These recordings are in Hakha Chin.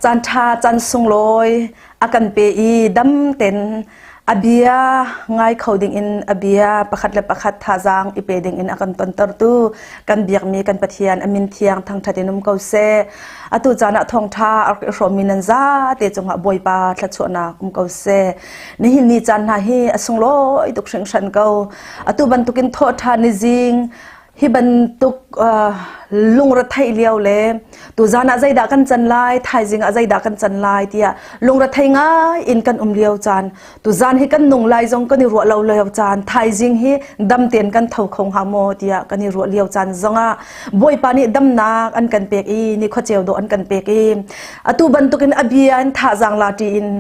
Caan ṭha caan sunglawi a kan pe i dam ten a bia ngai kho dingin a bia pakhat le pakhat thazaang i pe dingin a kan tontertu kan biakmi kan Pathian a min thiang thangṭhat in um ko seh. Atu caan ah thawngṭha a rak i hrawmmi nan zate cungah Bawipa thluachuahnak um ko seh. Nihin ni caan hna hi a sunglawi tuk hringhran ko. Atu bantukin thawhṭhan ni zing hi bantuk lungretheih lio le tuzan ah zeidah kan can lai thaizing ah zeidah kan can lai tiah lungrethei ngai in kan um lio caan tuzan hi kan nung lai zong kan i ruah lo lio caan thaizing hi dam tein kan tho kho hnga maw tiah kan i ruah lio caan zongah Bawipa nih damnak an kan pek i ni khuaceu dawh an kan pek i atu bantukin a bia in thazaang la ṭi in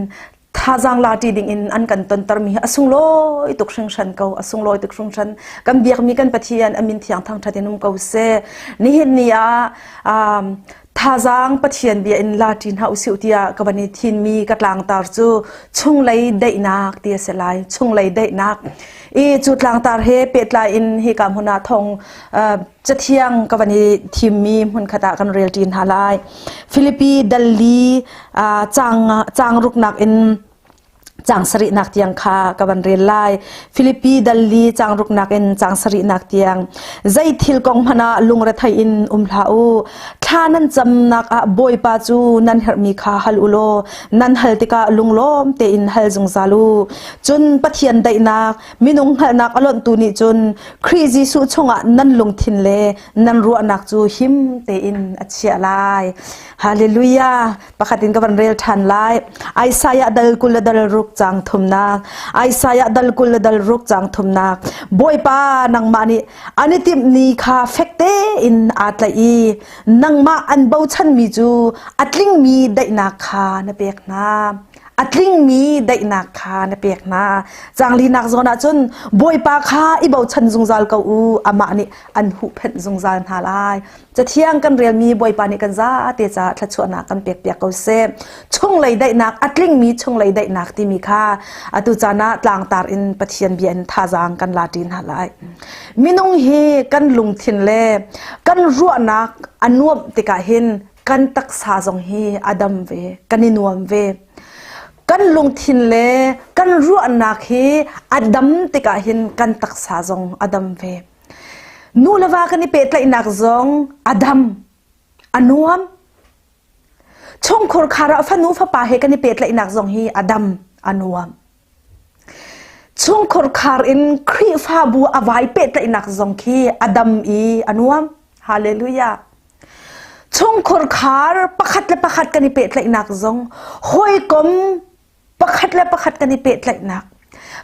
thazaang la ṭi ding in an kan tontermi hi a sunglawi tuk hringhran ko a sunglawi tuk hringhran kan biakmi kan Pathian a min thiang thangṭhat in um ko seh nihin ni ah thazaang Pathian bia in la ṭi hna usih tiah ka van i thinmi ka tlangtar cu chunglei daihnak ti a si lai chunglei daihnak i cu tlangtar he pehtlai in hika hmun ah thong Cathiang ka van i thimmi hmunkhat ah kan rel ṭi hna lai. Filipi dal li caang caang ruknak in caang sarihnak tiang kha ka van rel lai. Filipi dal li caang ruknak in caang sarihnak tiang. Zei thil kong hmanh ah lungrethei in um hlah u. Thla nan camnak ah Bawipa cu nan herhmi kha hal u law nan hal tikah lunglawm tein hal zungzal u. Cun Pathian daihnak minung hngalhnak a lonhtu nih cun Khrih Jesuh chungah nan lungthin le nan ruahnak cu him tein a chiah lai. Hallelujah. Pakhat in ka van rel ṭhan lai. Isaiah dal kul le dal ruk cang thumnak. Isaiah dal kul le dal ruk cang thumnak. Bawipa nangmah nih an i timh ni kha fek tein aa tlaih i nangmah an bochanmi cu a tlingmi daihnak kha na pek hna. A tlingmi daihnak kha na pek hna. Caanglinak zawn ah cun Bawipa kha i bochan zungzal ko u, amah nih an huhphenh zungzal hna lai. Cathiang kan relmi Bawipa nih kan zate caah thluachuahnak kan pekpiak ko seh. Chunglei daihnak, a tlingmi chunglei daihnak timi kha atu caan ah tlangtar in Pathian bia in thazaang kan la ṭi hna lai. Minung hi kan lungthin le kan ruahnak a nuamh tikah hin kan taksa zong hi a dam ve, kan i nuam ve. Kan lungthin le kan ruahnak hi a dam tikah hin kan taksa zong a dam ve. Nu le va kan i pehtlaihnak zong a dam, a nuam. Chungkhur khar ah fanu fapa he kan i pehtlaihnak zong hi a dam, a nuam. Chungkhur khar in Khrihfabu a vai pehtlaihnak zong khi a dam i a nuam. Hallelujah. Chungkhur khar pakhat le pakhat kan i pehtlaihnak zong hawikom pakhat le pakhat kan i pehtlaihnak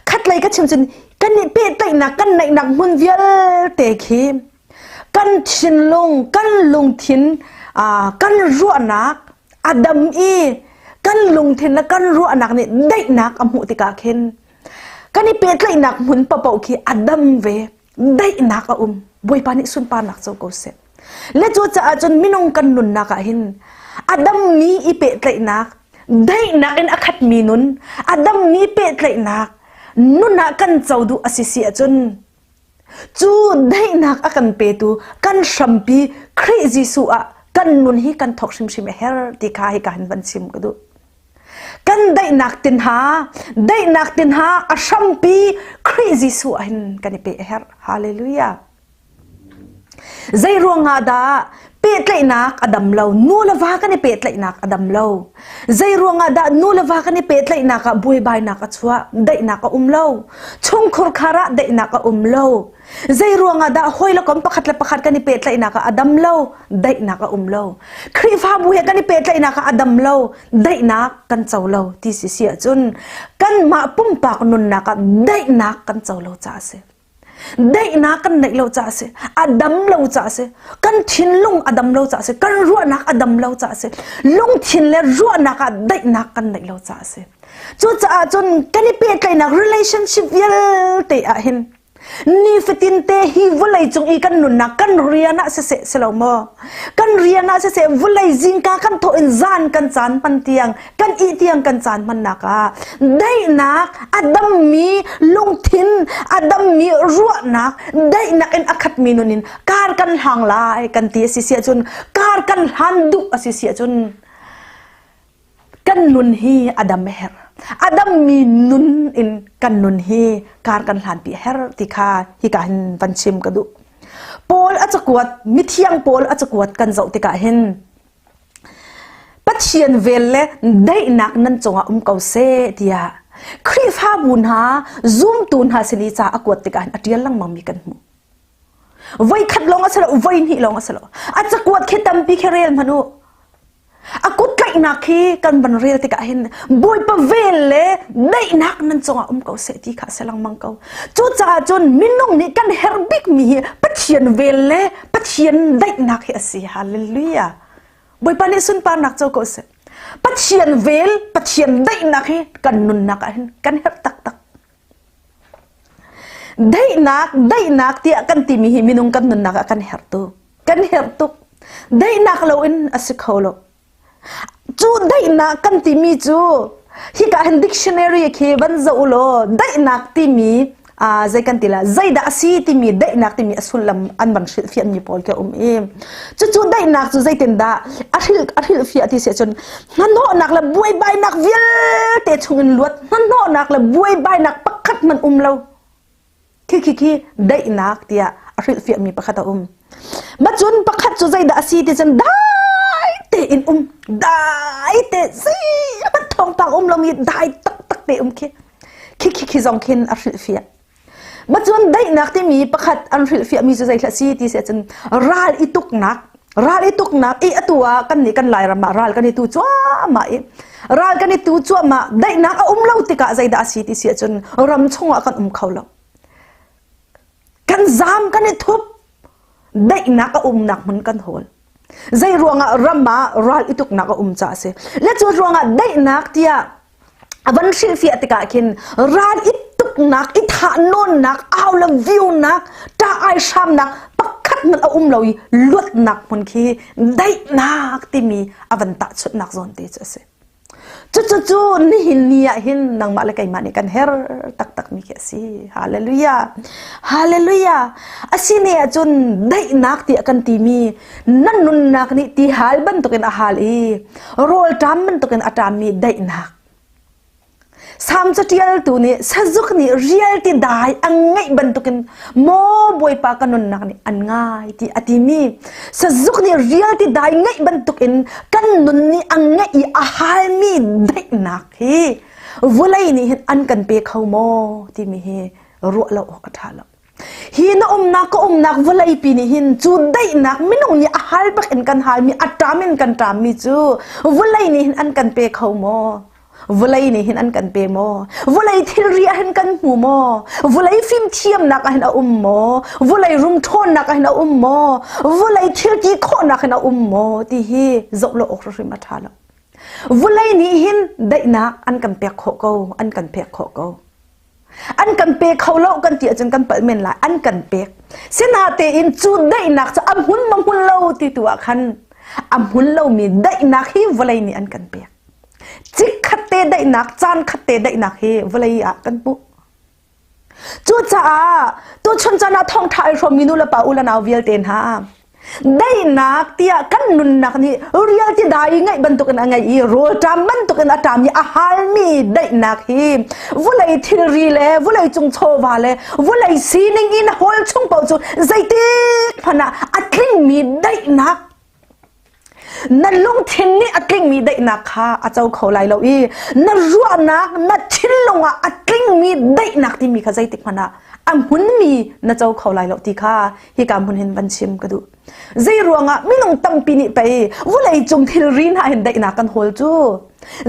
khatlei ka chim cun kan i pehtlaihnak kan neihnak hmun vialte khi kan thinlung kan lungthin kan ruahnak a dam i kan lungthin le kan ruahnak nih daihnak a hmuh tikah khin kan i pehtlaihnak hmun paoh khi a dam ve daihnak a um Bawipa nih sunparnak co ko seh le cu caah cun minung kan nunnak ah hin a dammi i pehtlaihnak daihnak in a khatmi nun a dammi pehtlaihnak nun ah kan co duh a si si ahcun cu daihnak a kan petu kan hrampi Khrih Jesuh ah kan nun hi kan thawk hrimhrim a her ti kha hi ka han van chim ka duh Kan daihnak tin ha, daihnak tin ha a hrampi Khrih Jesuh ah hin kan i pe a herh. Hallelujah. Zei ruangah dah pehtlaihnak a dam lo? Nu le va kan i pehtlaihnak a dam lo. Zei ruangah dah nu le va kan i pehtlaihnak ah buaibainak a chuah? Daihnak a um lo. Chungkhur khar ah daihnak a um lo. Zei ruangah dah hawi le kom pakhat le pakhat kan i pehtlaihnak ah a dam lo, daihnak a um lo. Khrihfabu he kan i pehtlaihnak ah a dam lo, daihnak kan co lo ti si si ahcun kanmah pumpak nunnak ah daihnak kan co lo caah a si. Daihnak kan neih lo caah a si. A dam lo caah a si. Kan thinlung a dam lo caah a si. Kan ruahnak a dam lo caah a si. Lungthin le ruahnak ah daihnak kan neih lo caah a si. Cucaah cun kan i pehtlaihnak relationship vialte ah hin Nifatin te hi vawlei cung i kan nunnak kan rian ah siseh si lo maw? Kan rian ah siseh vawlei zingka kan thawh in zan kan caan hman tiang kan ih tiang kan caan hmannak ah daihnak a dammi lungthin a dammi ruahnak daihnak in a khatmi nun in kar kan hlang lai kan ti a si si ahcun kar kan hlan duh a si si ahcun. Kan nun hi a dam a herh. A dammi nun in kan nun hi kar kan hlanpi a herh ti kha hika hin van chim ka duh. Paul a cakuat, mithiang Paul a cakuat kan zoh tikah hin Pathian vel le daihnak nan cungah um ko seh tiah Khrihfabu hna zumtu hna sin i ca a kuat tikah hin a ṭial lengmangmi kan hmuh. Voi khat lawng a si lo, voi hnih lawng a si lo. A cakuat khi tampi khi rel hmanh u. A kut tlaihnak khi kan van rel tikah hin Bawipa vel le daihnak nan cungah um ko seh ti kha a si lengmang ko. Cucaah cun minung nih kan herh bikmi hi Pathian vel le Pathian daihnak hi a si. Hallelujah. Bawipa nih sunparnak co ko seh. Pathian vel, Pathian daihnak hi kan nunnak ah hin kan herh taktak. Daihnak, daihnak tiah kan timi hi minung kan nunnak ah kan herh tuk. Kan herh tuk. Daihnak loin a si kho lo. Cu daihnak kan timi cu hika hin dictionary khi van zoh u law daihnak timi uh, zei kan ti la zeidah a si timi daihnak timi a sullam an van hrilhfiahmi pawl khi a um i cucu daihnak cu zeitindah a hrilh a hrilhfiah ti si ahcun hnahnawhnak le buaibainak vialte chungin luat hnahnawhnak le buaibainak pakhat hmanh um lo khi khi khi daihnak tiah a hrilhfiahmi pakhat a um macun pakhat cu zeidah a si ti cun dai tein um dai te zeihmanh thawngpang um lomi dai taktak te um khi khi khi khi zong khin a hrilhfiah Macun daihnak timi pakhat an hrilhfiahmi cu zeithla si ti si ahcun ral i tuknak ral i tuknak i atu ah kan nih kan Lairam ah ral kan i tu cuahmah i ral kan i tu cuahmah daihnak a um lo tikah zeidah a si ti si ahcun ram chungah kan um kho lo kan zaam kan i thup daihnak a umnak hmun kan hawl zei ruangah ram ah ral i tuknak a um caah a si le cu ruangah daihnak tiah a van hrilhfiah tikah khin ral i tuknak i thahnawnnak au le viunak ṭah ai hramnak pakhat hmanh a um lo i luatnak hmun khi daihnak timi a van tahchunhnak zawn te cu a si. Cucu nihin ni ah hin nangmah le keimah nih kan her taktak mi khi a si. Hallelujah. Hallelujah. Asi ne ahcun daihnak tiah kan timi nan nunnak nih ti hal bantukin a hal i rawlṭam bantukin a ṭammi daihnak. Salm caṭialtu nih sazuk nih rial ti dai an ngaih bantukin maw Bawipa ka nunnak nih an ngai ti a timi sazuk nih rial ti dai ngaih bantukin kan nun nih an ngaih i a halmi daihnak hi vawlei nih hin an kan pe kho maw timi hi ruah lo awk a ṭha lo. Hi na umnak ka umnak vawleipi nih hin cu daihnak minung nih a hal bak in kan halmi a ṭam in kan ṭammi cu vawlei nih hin an kan pe kho maw? Vawlei nih hin an kan pe maw? Vawlei thilri ah hin kan hmu maw? Vawlei fimthiamnak ah hin a um maw? Vawlei rumṭhawnnak ah hin a um maw? Vawlei thilti khawhnak hin a um maw? Ti hi zoh lo awk hrim a ṭha lo. Vawlei nih hin daihnak an kan pek khawh ko, an kan pek khawh ko. An kan pe kho lo kan ti ahcun kan palh men lai. An kan pek. Sinatein cu daihnak cu a hmun ma hmun lo ti tu ah khan a hmun lomi daihnak hi vawlei nih an kan pek. Cikkhat te daihnak, caan khat te daihnak hi vawlei ah kan hmuh. Cucaah tuchun caan ah thawngṭha ai hrawmmi nu le pa u le nau vialte hna Daihnak tiah kan nunnak nih rial ti dai ngaih bantukin a ngeih i rawlṭam bantukin a ṭam i a halmi daihnak hi vawlei thilri le vawlei cung chawva le vawlei sining in hawl chung paoh cu zeitik hmanh ah a tlingmi daihnak na lungthin nih a tlingmi daihnak kha a co kho lai lo i na ruahnak na thinlung ah a tlingmi daihnak timi kha zeitik hmanh ah a hmunmi na co kho lai lo ti kha hika hmun hin van chim ka duh. Zei ruangah minung tampi nih pei vawlei cung thilri hna hin daihnak kan hawl cu.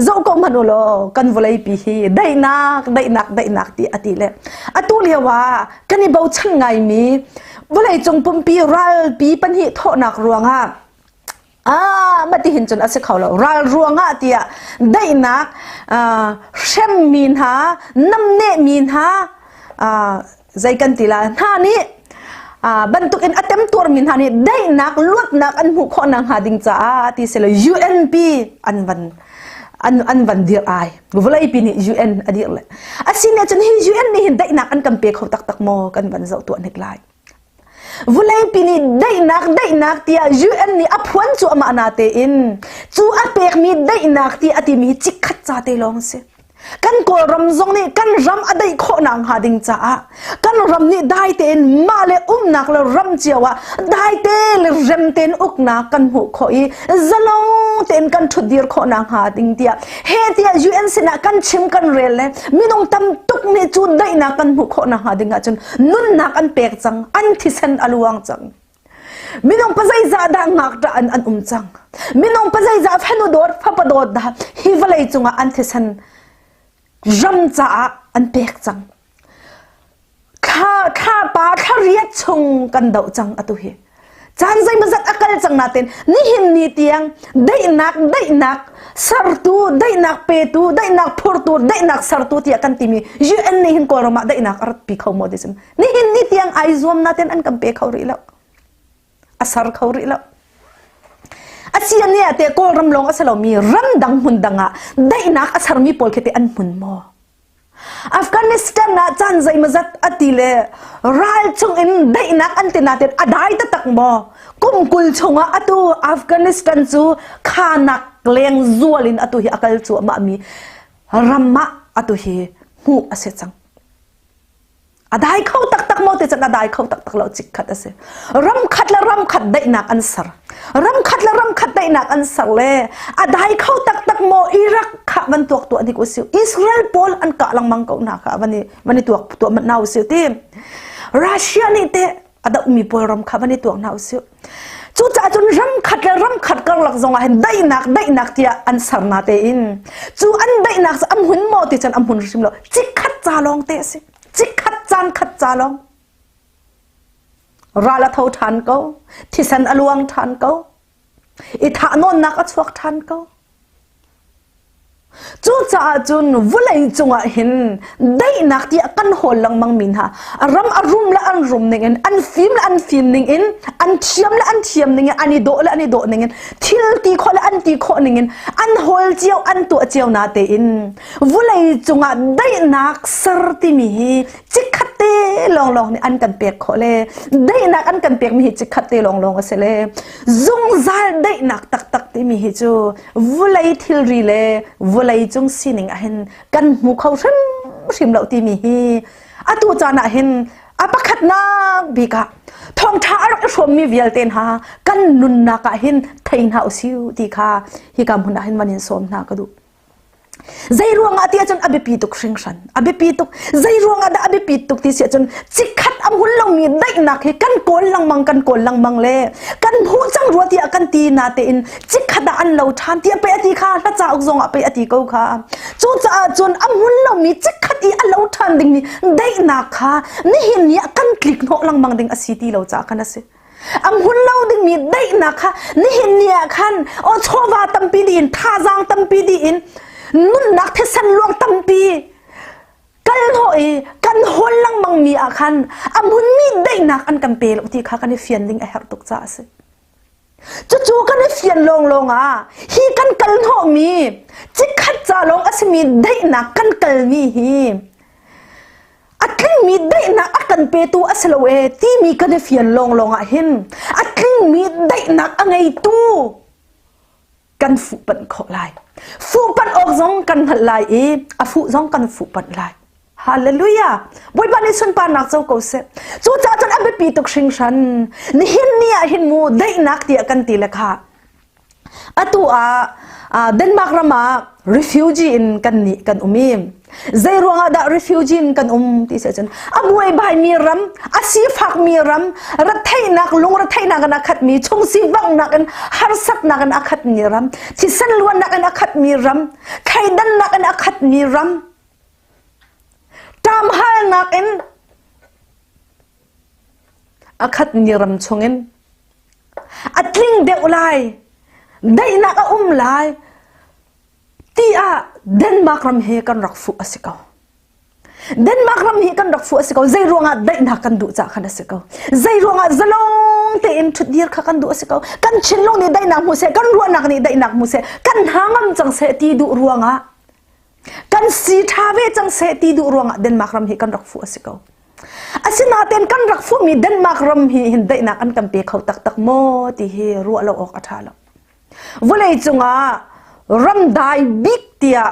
Zoh ko hmanh u law kan vawleipi hi daihnak daihnak daihnak ti a ti le atu lio ah kan i bochan ngaimi vawlei cung pumpi ralpi pahnih thawhnak ruangah ah mati hin cun a si kho lo ral ruangah tiah daihnak hremmi hna namnehmi hna zei kan ti la hna nih bantuk in a temtuarmi hna nih daihnak luatnak an hmuh khawh nak hnga ding caah ti silo UNP an van an an van dir ai vawleipi nih UN a dir le asine cun hi UN nih hin daihnak an kan pe kho taktak maw kan van zoh tuah hnik lai. Vawleipi nih daihnak daihnak tiah UN nih a phuan cu amah na tein cu a pekmi daihnak ti a timi hi chikkhat ca te lawng a si. Kan Kawlram zong nih kan ram a daih khawhnak hnga ding caah kan ram nih dai tein mah le umnak le ram cio ah dai te le rem tein uknak kan hmuh khawh i zalong tein kan ṭhutdir khawhnak hnga ding tiah he tiah UN sinah kan chim kan rel le minung tam tuk nih cu daihnak kan hmuh khawhnak hnga ding ahcun nunnak an pek cang an thisen a luang cang Minung pazeizah dah ngakṭah an an um cang. Minung pazeizah fanu dawt fapa dawt dah hi vawlei cungah an thisen ram caah an pek cang. Thla thla pa thla riat chung kan doh cang atu hi. Caan zeimawzat a kal cang natin nihin ni tiang daihnak daihnak sertu daihnak petu daihnak phurtu daihnak sertu tiah kan timi UN nih hin Kawlram ah daihnak a ratpi kho maw ti Nihin ni tiang ai zuam natin an kan pe kho rih lo. A ser kho rih lo. A sian ni ah te Kawlram lawng a si lomi ramdang hmun dang ah daihnak a sermi pawl khi te an hmun maw? Afghanistan ah caan zeimawzat a ti le ral chung in daihnak an ti natin a dai taktak maw? Kum 20 chungah atu Afghanistan cu khanak leng zual in atu hi a kal cuahmah mi ram ah atu hi hmuh a si cang. A dai kho taktak maw ti cun a dai kho taktak lo chikkhat a si. Ram khat le ram khat daihnak an ser. Ram khat le ram khat daihnak an ser le a dai kho taktak maw Iraq kha van tuak tuah dik usih. Israel pawl an kah lengmang ko hna kha van i van i tuak tuah mat na usih ti. Russia nih teh a dohmi pawl ram kha van i tuak hna usih. Cucaah cun ram khat le ram khat karlak zongah hin daihnak daihnak tiah an ser na tein cu an daihnak cu an hun maw ti cun an hun hrim lo chikkhat ca lawng te a si chikkhat caan khat ca lawng ral a tho ṭhan ko thisen a luang ṭhan ko i thahnawnnak a chuak ṭhan ko Cucaah cun vawlei cungah hin daihnak tiah kan hawl lengmang mi hna ram a rum le an rum ning in an fim le an fim ning in an thiam le an thiam ning in an i dawh le an i dawh ning in thil ti khawh le an ti khawh ning in an hawl cio an tuah cio na tein vawlei cungah daihnak ser timi hi chikkhat te lawnglawng nih an kan pek khawh le daihnak an kan pekmi hi chikkhat te lawnglawng a si le zungzal daihnak taktak timi hi cu vulei thilri le vulei cung sining ah hin kan hmu kho hrimhrim lo timi hi atu caan ah hin a pakhatnak bik ah thawngṭha a rak i hrawmmi vialte hna kan nunnak ah hin thei hna usih ti kha hika hmun ah hin van in sawm hna ka duh. Zei ruangah ti ahcun a biapi tuk hringhran. A biapi tuk. Zei ruangah dah a biapi tuk ti si ahcun chikkhat a hmun lomi daihnak hi kan kawl lengmang kan kawl lengmang le kan hmuh cang rua tiah kan ti na tein chikkhat ah an lo ṭhan tiah pei a ti kha hla cauk zong ah pei a ti ko kha. Cucaah cun a hmun lomi chikkhat i a lo ṭhan dingmi daihnak kha nihin ni ah kan tlik hnawh lengmang ding a si ti lo caah khan a si. A hmun lo dingmi daihnak kha nihin ni ah khan aw chawva tampi dih in thazaang tampi dih in nunnak thisen luang tampi kal hnawh i kan hawl lengmang mi ah khan a hmunmi daihnak an kan pe lo ti kha kan i fian ding a herh tuk caah a si. Cucu kan i fian lawnglawng ah hi kan kal hnawhmi chikkhat ca lawng a simi daihnak kan kalmi hi a tlingmi daihnak a kan petu a si lo ee timi kan i fian lawnglawng ah hin a tlingmi daihnak a ngeitu kan fuhpanh khawh lai. Fuhpanh awk zong kan hngalh lai i a fuh zong kan fuhpanh lai. Hallelujah! Bawipa nih sunparnak co ko seh. Cucaah cun a biapi tuk hringhran. Nihin ni ah hin mu daihnak tiah kan ti le kha. Atu ah Denmark ram ah refugee in kan nih kan um i zei ruangah dah refugee in kan um ti si ahcun a buaibai mi ram a sifak mi ram retheihnak lungretheihnak in a khatmi chung sivanghnak in harsatnak in a khatmi ram thisen luannak in a khatmi ram thleidannak in a khatmi ram Ṭamhalnak in a khatmi ram chungin a tling deuh lai, daihnak a um lai tiah Denmark ram hi kan rak fuh a si ko. Denmark ram hi kan rak fuh a si ko. Zei ruangah daihnak kan duh caah khan a si ko. Zei ruangah zalong tein ṭhutdir kha kan duh a si ko. Kan thinlung nih daihnak hmu seh, kan ruahnak nih daihnak hmu seh, kan hna ngam cang seh ti duh ruangah Kan si ṭha ve cang seh ti duh ruangah Denmark ram hi kan rak fuh a si ko. Asinain kan rak fuhmi Denmark ram hi hin daihnak an kan pe kho taktak maw ti hi ruah lo awk a ṭha lo. Vawlei cungah ram dai bik tiah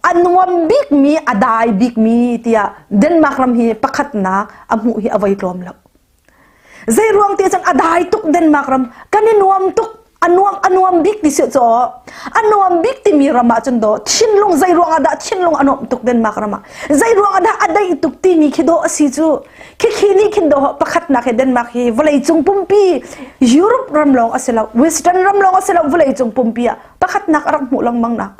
a nuam bikmi a dai bikmi tiah Denmark ram hi pakhatnak a hmuh hi a voi tlawm lo. Zei ruang ti cun a dai tuk Denmark ram kan i nuam tuk a nuam a nuam bik ti si caw a nuam bik timi ram ah cun do thinlung zei ruang ah dah thinlung a nuam tuk Denmark ram ah zei ruang ah dah a daih tuk timi khi dawh a si cu khi khi nih khin dawh pakhatnak hi Denmark hi vawlei cung pumpi Europe ram lawng a si lo Western ram lawng a si lo vawlei cung pumpi ah pakhatnak a rak hmuh lengmang nak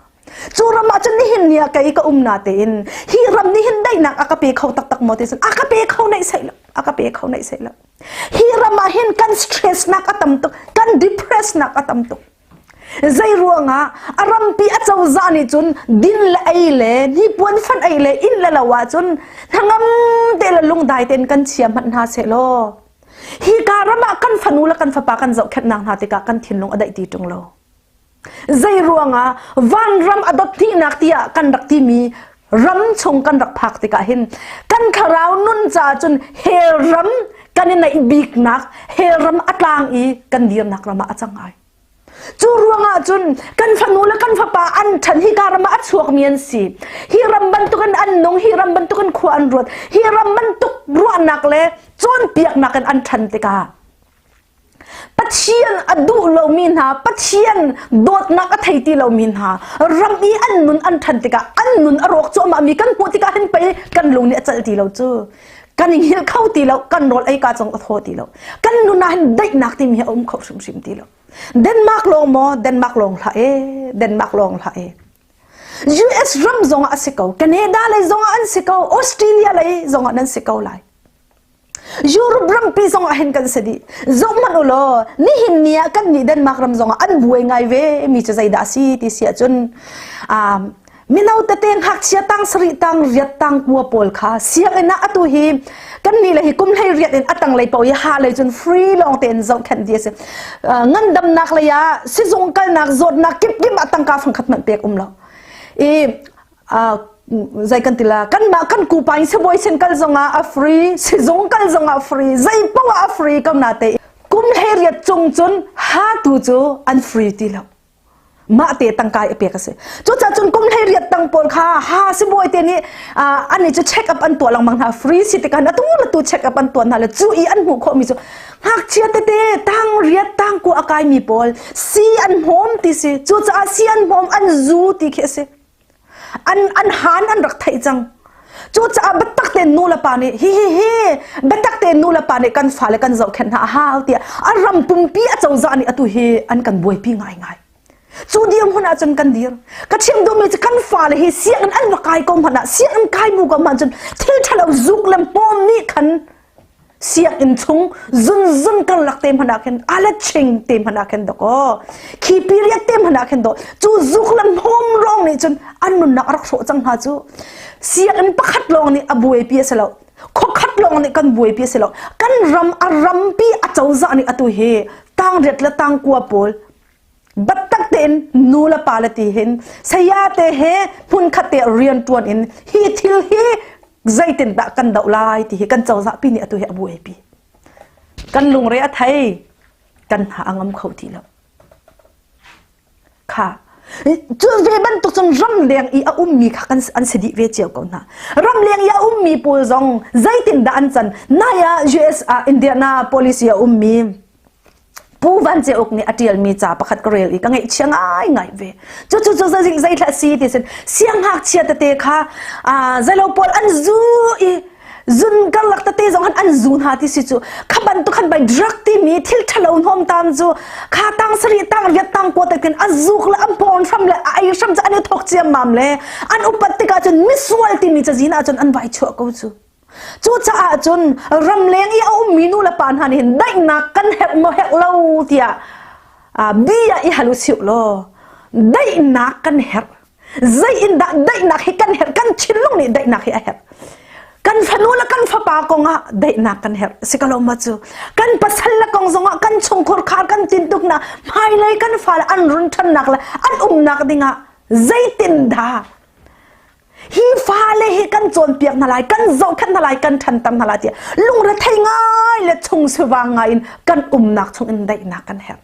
Cu ram ah cun nihin ni ah kei ka um na tein hi ram nih hin daihnak a ka pe kho taktak maw ti cun a ka pe kho naih sai lo a ka pe kho naih sai lo hi ram ah hin kan stress nak a tam tuk kan depress nak a tam tuk zei ruangah a rampi a cozah nih cun din le ei le hnipuan fan ei le inn le lo ah cun hnangam te le lungdai tein kan chia hmanh hna seh law hi ka ram ah kan fanu le kan fapa kan zohkhenhnak hna tikah kan thinlung a daih ti ṭung lo Zei ruangah vanram a dot hnihnak tiah kan rak timi ram chung kan rak phak tikah hin kan thlarau nun caah cun hell ram kan i naih biknak hell ram a tlang i kan dirnak ram ah a cang ai. Cu ruangah cun kan fanu le kan fapa an ṭhan hi ka ram ah a chuakmi an si. Hi ram bantukin an nung, hi ram bantukin khua an ruat, hi ram bantuk ruahnak le cawnpiaknak in an ṭhan tikah Pathian a duh lomi hna, Pathian dawtnak a thei ti lomi hna, ram i an nun an ṭhan tikah an nun a rawk cuahmahmi kan hmuh tikah hin pei kan lung nih a celh ti lo cu. Kan i hngilh kho ti lo, kan rawl ei ka zong a thaw ti lo. Kan nun ah hin daihnak timi hi a um kho hrimhrim ti lo. Denmark lawng maw? Denmark lawng hlah e, Denmark lawng hlah e. US ram zongah a si ko, Canada lei zongah an si ko, Australia lei zongah nan si ko lai. Europe rampi zong ah hin kan si dih. Zoh hmanh u law nihin ni ah kan nih Denmark ram zong ah an buai ngai ve mi cu zeidah a si ti si ahcun um, mino tete ngakchia tang sarih tang riat tang kua pawl kha sianginn ah atu hi kan nih le hi kum hlei riat in atang lei paoh i ha lei cun free lawng tein zohkhenh dih a si. Uh, ngandamnak lei ah sizung kalnak zawtnak kip kip ah tangka fangkhat hmanh pek um lo. I zei kan ti la kanmah kan kupa in sibawi sin kal zongah a free sizung kal zongah free zei poah a free ko na te kum hlei cung cun ha tu cu an free ti lo mah te tangka i pek a si cucaah cun kum hlei riat tang pawl kha ha sibawi te nih an i cu check up an tuah lengmang hna free si tikah atu le tu check up an tuah hna le cu i an hmuh khawh mi cu ngakchia tete tang riat tang ku a kai mi pawl si an hmawm ti si cucaah si an hmawm an zu ti khi a si an an han an rak theih cang cucaah biatak tein nu le pa nih hi hi hi biatak tein nu le pa nih kan fale kan zohkhenh hna a hau tiah a ram pumpi a cozah nih atu hi an kan buaipi ngaingai cu dirhmun ah cun kan dir ka chim duhmi cu kan fale hi sianginn an va kai ko hmanh ah sianginn kai bu ko hmanh cun thil ṭhalo zuk le hmawm nih khan sianginn chung zunzun karlak te hmanh ah khin ala ching te hmanh ah khin dawkaw khi period te hmanh ah khin daw cu zuk le hmawm rong nih cun an nunnak a rak hrawh cang hna cu sianginn pakhat lawng nih a buaipi a si lo khuakhat lawng nih kan buaipi a si lo kan ram a rampi a cozah nih atu hi tangriat le tangkua pawl Biatak tein nu le pa le ti hin saya te he hmunkhat te rian ṭuan in hi thil hi zeitindah kan doh lai ti hi kan cozah pi nih atu hi a buaipi. Kan lungre a thei, kan hna a ngam kho ti lo. Kha cu ve bantuk cun ramleng i a ummi kha kan an si dih ve cio ko hna. Ramleng i a ummi pawl zong zeitindah an can? Nai ah US ah Indiana policy a ummi Pu Van Ce Uk nih a ṭialmi ca pakhat ka rel i ka ngaihchia ngaingai ve. Cu cu cu zei thla si ti sin siangngakchia tete kha zeilo pawl an zu i zun karlak tete zong han an zu hna ti si cu kha bantuk khan bai drug timi thil ṭhalo hnawm tam cu kha tang sarih tang riat tang kua tekin a zuk le a pawn hram le a ei hram cu an i thok ciammam le an upat tikah cun misual timi cazin ah cun an vai chuah ko cu. Cucaah cun ramleng i a ummi nu le pa hna nih hin daihnak kan herh maw herh lo tiah bia i hal u sih law daihnak kan herh. Zei in dah daihnak hi kan herh? Kan thinlung nih daihnak hi a herh. Kan fanu le kan fapa kong ah daihnak kan herh. Si ka lo ma cu? Kan pasal le kong zongah kan chungkhur khar kan tintuknak hmailei kan fale an run ṭhannak le an umnak dingah zeitindah? Hi fale hi kan cawnpiak hna lai, kan zohkhenh hna lai, kan ṭhanter hna lai tiah lungrethei ngai le chung sivang ngai in kan umnak chung in daihnak kan herh.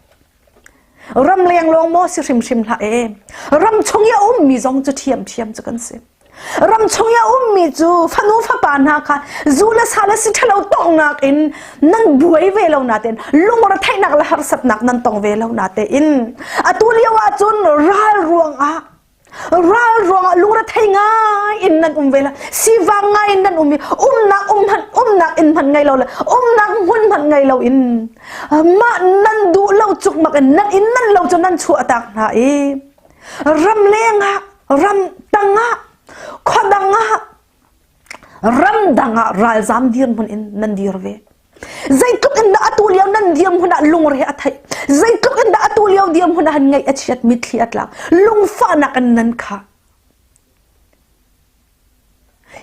Ramleng lawng maw si hrimhrim hlah e. Ram chung i a ummi zong cu ṭhiamṭhiam cu kan si. Ram chung i a ummi cu fanu fapa hna kha zu le sa le si ṭhalo tonghnak in nan buai ve lo natein lungretheihnak le harsatnak nan tong ve lo natein atu lio ahcun ral ruangah ral ruangah lungrethei ngai in nan um ve la sivang ngai in nan um i umnak um hmanh umnak inn hmanh ngei lo le umnak hmun hmanh ngei lo in mah nan duh lo cukmak in nan inn nan lo cu nan chuah tak hna i ram leng ah ram tang ah khua dang ah ramdang ah ralzam dirhmun in nan dir ve. Zeitluk in dah atu lio nan dirhmun ah lungre a theih? Zeitluk in dah atu lio dirhmun ah ngaih a chiat mitthli a tlak? Lungfahnak in nan khah.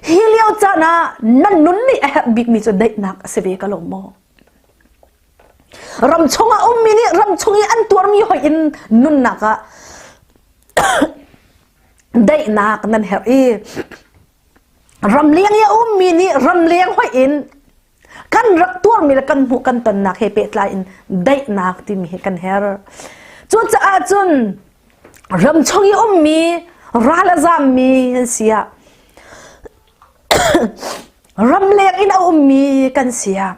Hi lio caan ah nan nun nih a herh bikmi cu daihnak a si ve ka lo maw? Ram chungah ummi nih ram chung i an tuarmi hoih in nunnak ah daihnak nan herh i ramleng i a ummi nih ramleng hoih in kan rak tuarmi le kan hmuh kan tonnak he pehtlai in daihnak timi hi kan herh. Cucaah cun ram chung i ummi ral a zammi an si ah ramleng in a ummi kan si ah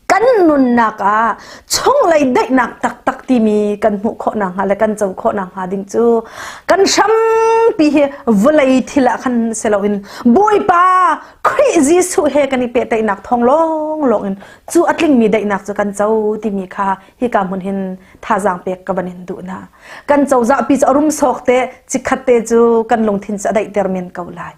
kan nunnak ah chunglei daihnak taktak timi kan hmuh khawh nakhnga le kan co khawh nakhnga ding cu kan hrampi hi vawlei thil ah khan si loin Bawipa Khrih Jesuh he kan i pehtlaihnak thawng lawnglawng in cu a tlingmi daihnak cu kan co timi kha hika hmun hin thazaang pek ka van in duh hna. Kan cozah pi cu a rum sawk te chikkhat te cu kan lungthin cu a daihter men ko lai.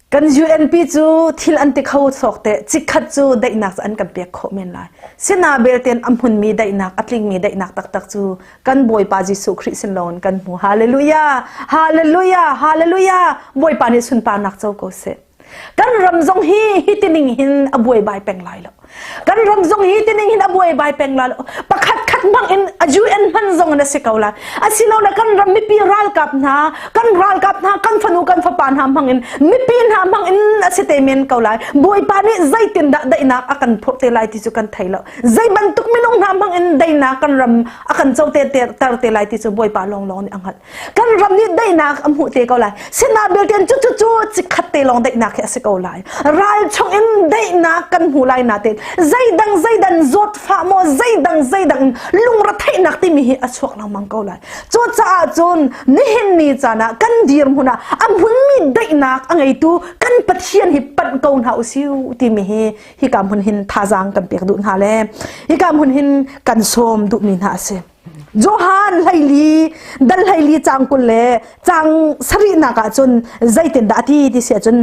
Kan UNP cu thil an ti kho sawk te chikkhat cu daihnak cu an kan pek khawh men lai. Sina belten a hmunmi daihnak, a tlingmi daihnak taktak cu kan Bawipa Jesuh Khrih sin lawng kan hmu. Hallelujah! Hallelujah! Hallelujah! Bawipa nih sunparnak co ko seh. Kan ram zong hi hi tining hin a buaibai peng lai lo. Kan ram zong hi tining hin a buaibai peng la lo. Pakhat khat hmang in a UN hman zong in a si ko lai. Asilole kan ram mipi ralkap hna, kan ralkap hna, kan fanu kan fapa hna hmang in mipi hna hmang in a si te men ko lai. Bawipa nih zeitindah daihnak a kan phurh te lai ti cu kan thei lo. Zei bantuk minung hna hmang in daihnak kan ram a kan co te ter te lai ti cu Bawipa lawnglawng nih a hngalh. Kan ram nih daihnak a hmuh te ko lai. Sina belten cu cu cu cikhat te lawng daihnak hi a si ko lai. Ral chung in daihnak kan hmu lai natein zeidang zeidan zawtfah maw zeidang zeidang lungretheihnak timi hi a chuak lengmang ko lai. Cucaah cun nihin ni caan ah kan dirhmun ah a hmunmi daihnak a ngeitu kan Pathian hi panh ko hna usih timi hi hika hmun hin thazaang kan pek duh hna le hika hmun hin kan sawm duhmi hna a si. Johan hleili dal hleili cang 20 le cang sarihnak ah cun zeitindah a ti ti si ahcun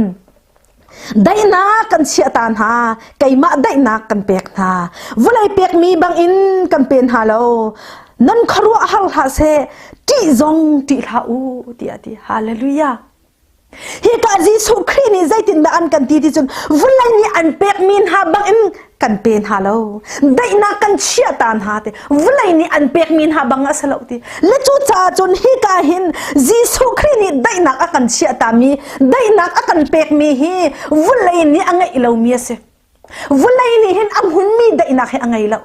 daihnak kan chiah ta hna keimah daihnak kan pek hna vawlei pekmi bangin kan pe hna lo nan khuaruah har hlah seh ṭih zong ṭih hlah u tiah a ti hallelujah Hika Jesuh Khrih nih zeitindah an kan ti ti cun vawlei nih an pekmi hna bangin kan pe hna lo. Daihnak kan chiah ta hna ti. Vawlei nih an pekmi hna bang a si lo ti. Le cucaah cun hika hin Jesuh Khrih nih daihnak a kan chiah tami, daihnak a kan pekmi hi vawlei nih a ngeih lomi a si. Vawlei nih hin a hmunmi daihnak hi a ngei lo.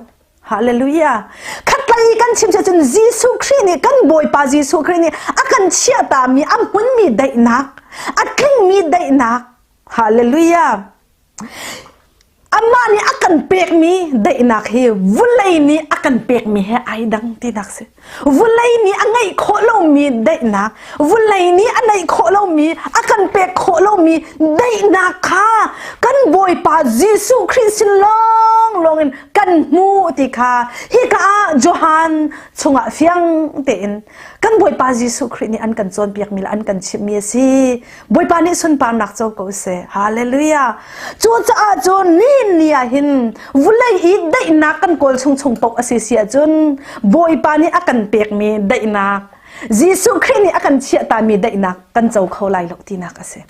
Hallelujah. Khatlei kan chim cun Jesuh Khrih nih kan Bawipa Jesuh Khrih nih a kan chiahtami a hmunmi daihnak, a tlingmi daihnak. Hallelujah. Amah nih a kan pekmi daihnak hi vulei nih a kan pekmi he ai dang tinak si. Vulei nih a ngeih khawh lomi daihnak, vulei nih a neih khawh lomi, a kan pek khawh lomi daihnak kha kan Bawipa Jesuh Khrih sin lawnglawng in kan hmu ti kha hika ah Johan chungah fiang tein kan Bawipa Jesuh Khrih nih an kan cawnpiakmi le an kan chimhmi a si. Bawipa nih sunparnak co ko seh. Hallelujah. Cucaah cun nihin ni ah hin vulei i daihnak kan kawl chung chung paoh a si si ahcun Bawipa nih a kan pekmi daihnak Jesuh Khrih nih a kan chiahtami daihnak kan co kho lai lo tinak a si.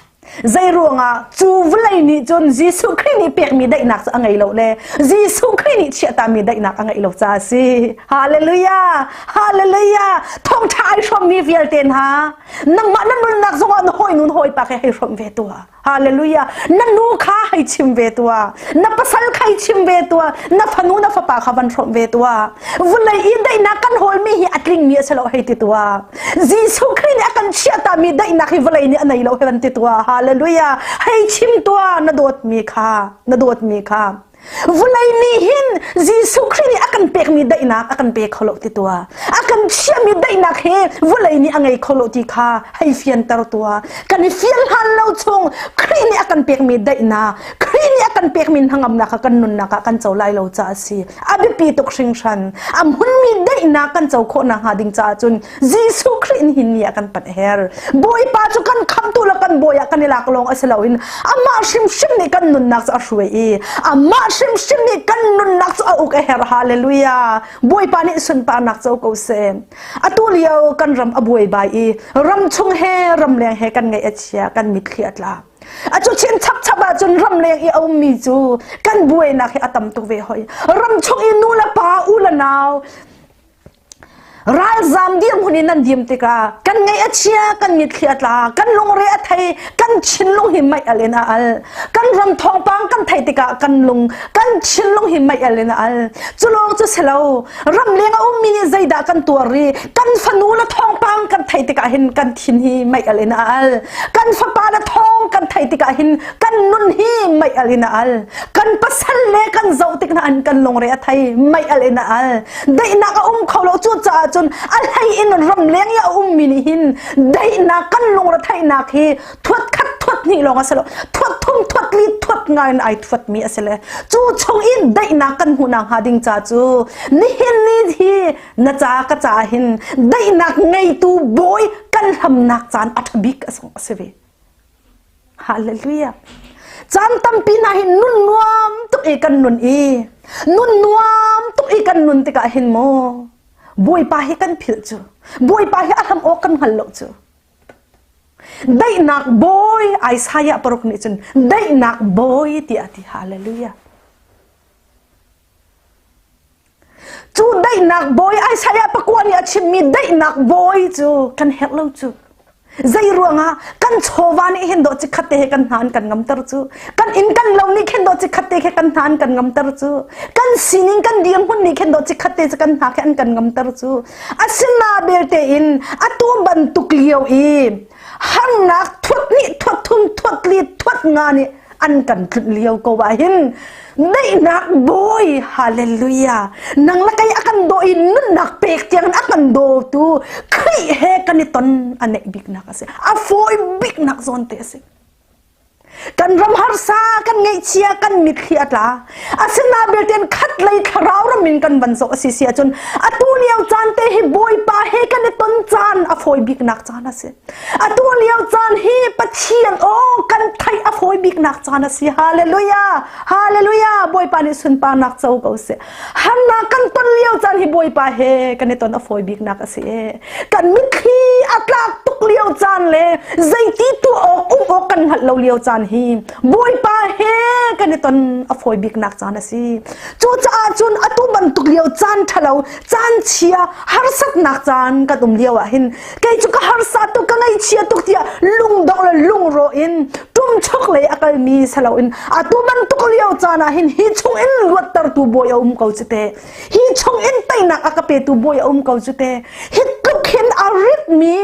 Zei ruangah cu vawlei nih cun Jesuh Khrih nih pekmi daihnak cu a ngei lo le Jesuh Khrih nih chiahtami daihnak a ngeih lo caah a si. Hallelujah! Hallelujah! Thawngṭha ai hrawmmi vialte hna, nangmah na nunnak zongah na hawinu na hawipa kha hei hrawmh ve tuah. Hallelujah! Na nu kha hei chim ve tuah. Na pasal kha hei chim ve tuah. Na fanu na fapa kha van hrawmh ve tuah. Vawlei i daihnak kan hawlmi hi a tlingmi a si lo hei ti tuah. Jesuh Khrih nih a kan chiahtami daihnak hi vawlei nih a nei lo hei van ti tuah. Hallelujah! Hei chim tuah na dawtmi kha, na dawtmi kha. Vawlei nih hin Jesuh Khrih nih a kan pekmi daihnak a kan pe kho lo ti tuah. A kan chiahmi daihnak hi vawlei nih a ngei kho lo ti kha hei fianter tuah. Kan i fian hlan lo chung Khrih nih a kan pekmi daihnak, Khrih nih a kan pekmi hnangamnak kha kan nunnak ah kan co lai lo caah a si. A biapi tuk hringhran. A hmunmi daihnak kan co khawh nakhnga ding caah cun Jesuh Khrih nih hin ni a kan panh her. Bawipa cu kan khamtu le kan bawi ah kan i lak lawng a si loin amah hrimhrim nih kan nunnak cu a hruai i amah hrimhrim nih kan nunnak cu a uk a her. Hallelujah. Bawipa nih sunparnak co ko seh. Atu lio kan ram a buai bai i ram chung he ramleng he kan ngaih a chia kan mitthli a tla. A cu chin chapchap ahcun ramleng i a ummi cu kan buainak hi a tam tuk ve hoi. Ram chung i nu le pa, u le nau, ralzam dirhmun in nan dim tikah kan ngaih a chia kan mitthli a tla kan lungre a thei kan thinlung hi meih al in a al kan ram thawngpang kan theih tikah kan lung kan thinlung hi meih al in a al cu lawng cu si lo ramleng a ummi nih zeidah kan tuar i kan fanu le thawngpang kan theih tikah hin kan thin hi meih al in a al kan fapa le thawng kan theih tikah hin kan nun hi meih al in a al kan pasal le kan zoh tik hna an kan lungre a thei meih al in a al daihnak a um kho lo cu caah cun a hlei in ramleng i a ummi nih hin daihnak kan lungre theihnak hi thuat khat thuat hnih lawng a si lo thuat thum thuat li thuat ngai in ai thuat mi a si le cu chung in daihnak kan hmuhnak hnga ding ca cu nihin ni hi na ca ka ca hin daihnak ngeitu bawi kan hlamnak caan a ṭha bik a si ve Hallelujah. Caan tampi hna hi nun nuam tuk i kan nun i nun nuam tuk i kan nun tikah hin maw Bawipa hi kan philh cu Bawipa hi a hlam awk kan hngal lo cu daihnak bawi Isaiah paruk nih cun daihnak bawi tiah a ti hallelujah Cu daihnak bawi Isaiah pakua nih a chimmi daihnak bawi cu kan herh lo cu. Zei ruangah kan chawva nih hin dawh chikkhat te he kan hna an kan ngamter cu. Kan inn kan lo nih khin dawh chikkhat te khe kan hna an kan ngamter cu. Kan sining kan dirhmun nih khin dawh chikkhat te cu kan hna khe an kan ngamter cu. Asina belte in atu bantuk lio i harnak thuat nih thuat thum thuat li thuat nga nih an kan tlunh lio ko ah hin daihnak bawi hallelujah nang le kei a kan daw i nunnak pek tiang a kan dawtu Khrih he kan i ton a neih biknak a si a fawi biknak zawn te a si kan ram harsa kan ngaihchia kan mitthli a tla asina belten khat lei thlarau ram in kan van zoh a si si ahcun atu lio caan te hi bawipa he kan i ton caan a fawi biknak caan a si Atu lio caan hi Pathian aw kan theih a fawi biknak caan a si. Hallelujah! Hallelujah! Bawipa nih sunparnak co ko seh. Harnak kan ton lio caan hi Bawipa he kan i ton a fawi biknak a si. Kan mitthli a tlak tuk lio caan le zeiti tuah awk um awk kan hngalh lo lio caan hi Bawipa he kan i ton a fawi biknak caan a si. Cucaah cun atu bantuk lio caan ṭhalo, caan chia, harsatnak caan kan um lio ah hin kei cu ka harsa tuk ka ngaihchia tuk tiah lungdong le lungrawh in ṭumchok lei a kalmi saloin atu bantuk lio caan ah hin hi chung in luattertu bawi a um ko cu te hi chung in teinak a ka petu bawi a um ko cu te hi tluk hin a ritmi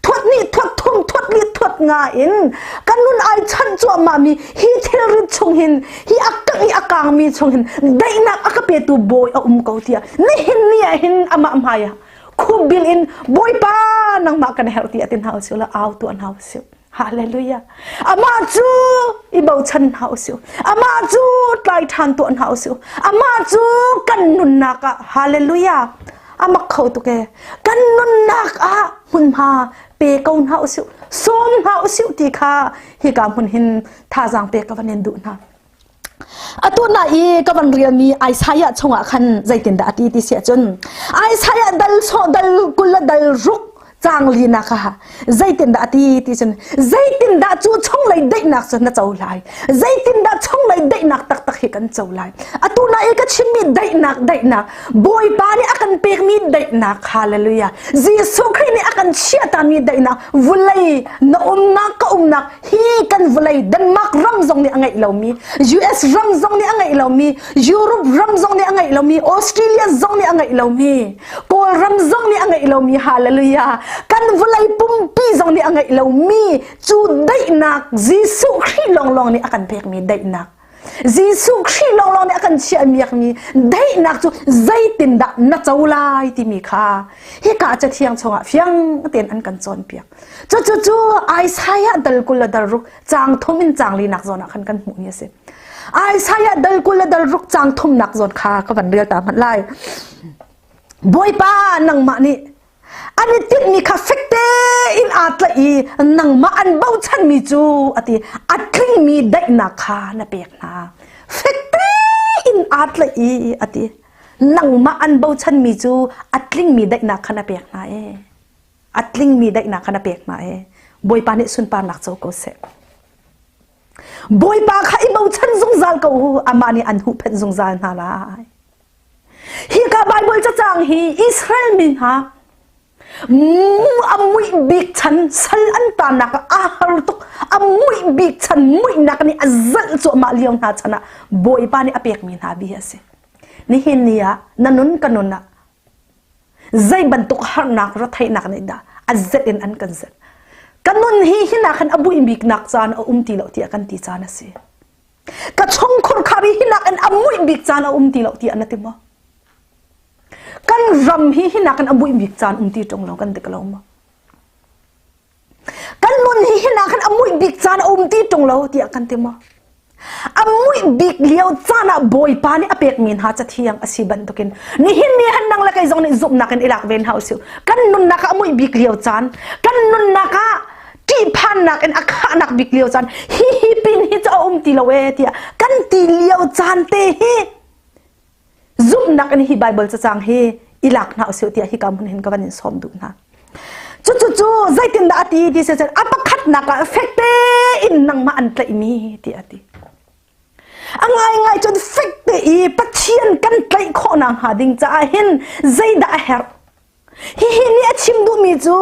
thuat nih thuat thum thuat li thuat nga in kan nun ai chanh cuahmah mi hi thilrit chung hin hi a kang i a kangmi chung hin daihnak a ka petu bawi a um ko tiah nihin ni ah hin amah hmai ah khupbil in Bawipa nangmah kan herh ti a ti hna usih la au tuah hna usih Hallelujah. Amah cu i bochan hna usih. Amah cu tlai ṭhan tuah hna usih. Amah cu kan nunnak ah hallelujah. Amak kho tuk e. Kan nunnak ah hmunhma pe ko hna usih. Sawm hna usih ti kha hika hmun hin thazaang pek ka van in duh hna. Atu na i ka van rialmi Isaiah chungah khan zeitindah a ti ti si ahcun Isaiah dal so dal kul le dal ruk. Caang linak ah zeitindah a ti ti cun zeitindah cu chunglei daihnak cu na co lai? Zeitindah chunglei daihnak taktak hi kan co lai? Atu na i ka chimmi daihnak daihnak Bawipa nih a kan pekmi daihnak hallelujah Jesuh Khrih nih a kan chiahtami daihnak vulei na umnak ka umnak hi kan vawlei Denmark ram zong nih a ngeih lomi US ram zong nih a ngeih lomi Europe ram zong nih a ngeih lomi Australia zong nih a ngeih lomi Kawlram zong nih a ngeih lomi hallelujah kan vawlei pumpi zong nih a ngeih lomi cu daihnak Jesuh Khrih lawnglawng nih a kan pekmi daihnak Jesuh Khrih lawnglawng nih a kan chiahmiakmi daihnak cu zeitindah na co lai timi kha hika cathiang chungah fiang tein an kan cawnpiak. Cucu cu Isaiah dal 20 le dal ruk caang thum in caang linak zawn ah khan kan hmuhmi a si. Isaiah dal 20 le dal ruk caang thumnak zawn kha ka van rel ta hmanh lai. Bawipa nangmah nih an i tinhmi kha fek tein aa tlaih i nangmah an bochanmi cu a ti a tlingmi daihnak kha na pek hna. Fek tein aa tlaih i a ti nangmah an bochanmi cu a tlingmi daihnak kha na pek hna ee. A tlingmi daihnak kha na pek hna ee. Bawipa nih sunparnak co ko seh. Bawipa kha i bochan zungzal ko u, amah nih an huhphenh zungzal hna lai. Hika Baibal cacang hi Israel mi hna a muih bik chan sal an tannak ah a har tuk a muih bik chan muihnak nih a zalh cuahmah lio hna chan ah Bawipa nih a pekmi hna bia a si. Nihin ni ah na nun ka nun ah zei bantuk harnak retheihnak nih dah a zelh in an kan zelh. Ka nun hi hinak hin a buih biknak caan a um ti lo tiah kan ti caan a si. Ka chungkhur khar hi hinak in a muih bik caan a um ti lo tiah na ti maw? Kan ram hi hinak in a muih bik caan um ti ṭung lo kan ti lo maw? Kan nun hi hinak hin a muih bik caan a um ti ṭung lo tiah kan ti maw? A muih bik lio caan ah Bawipa nih a pekmi hna cathiang a si bantukin nihin ni han nang le kei zong nih zumhnak in i lak ve hna usih. Kan nunnak ah a muih bik lio caan, kan nunnak ah ṭihphannak in a khahnak bik lio caan, hi hi pin hi cu a um ti lo ee tiah kan ti lio caan te hi zumhnak in hi Bible cacang hi i lak hna usih tiah hika hmun hin ka van in sawm duh hna. Cucu cu zeitindah a ti ti si a pakhatnak ah fek tein nangmah an tlaihmi ti a ti. A ngaingai cun fek te i Pathian kan tlaih khawh nakhnga ding caah hin zeidah a herh? Hihi nih a chim duhmi cu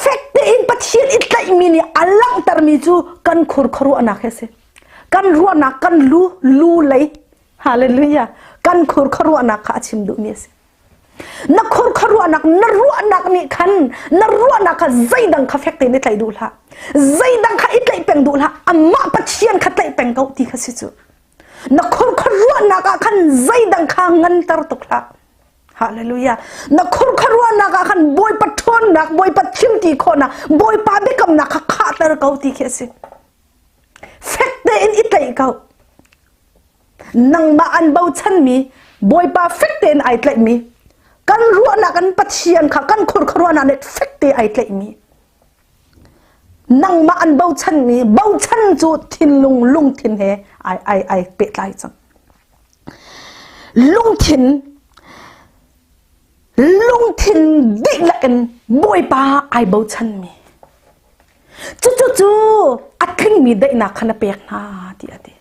fek tein Pathian i tlaihmi nih a langhtermi cu kan khur khuaruahnak hi a si. Kan ruahnak kan lu lu lei Hallelujah. Kan khur khuaruahnak kha a chim duhmi a si. Na khur khuaruahnak, na ruahnak nih khan na ruahnak kha zeidang kha fek tein i tlaih duh hlah. Zeidang kha i tlaih peng duh hlah. Amah Pathian kha tlaih peng ko ti kha si cu. Na khur khuaruahnak ah khan zeidang kha nganter tuk hlah. Hallelujah. Na khur khuaruahnak ah khan Bawipa ṭhawnnak, Bawipa thilti khawhnak, Bawipa biakamnak kha khahter ko ti khi a si. Fek tein i tlaih ko. Nangmah an bochanmi Bawipa fek tein ai tlaihmi kan ruahnak an Pathian kha kan khurkhuaruahnak nih fek te ai tlaihmi nangmah an bochanmi bochan cu thinlung lungthin he ai ai ai pehtlai cang lungthin lungthin dihlak in Bawipa ai bochanmi cucu cu a tlingmi daihnak kha na pek hna ti a ti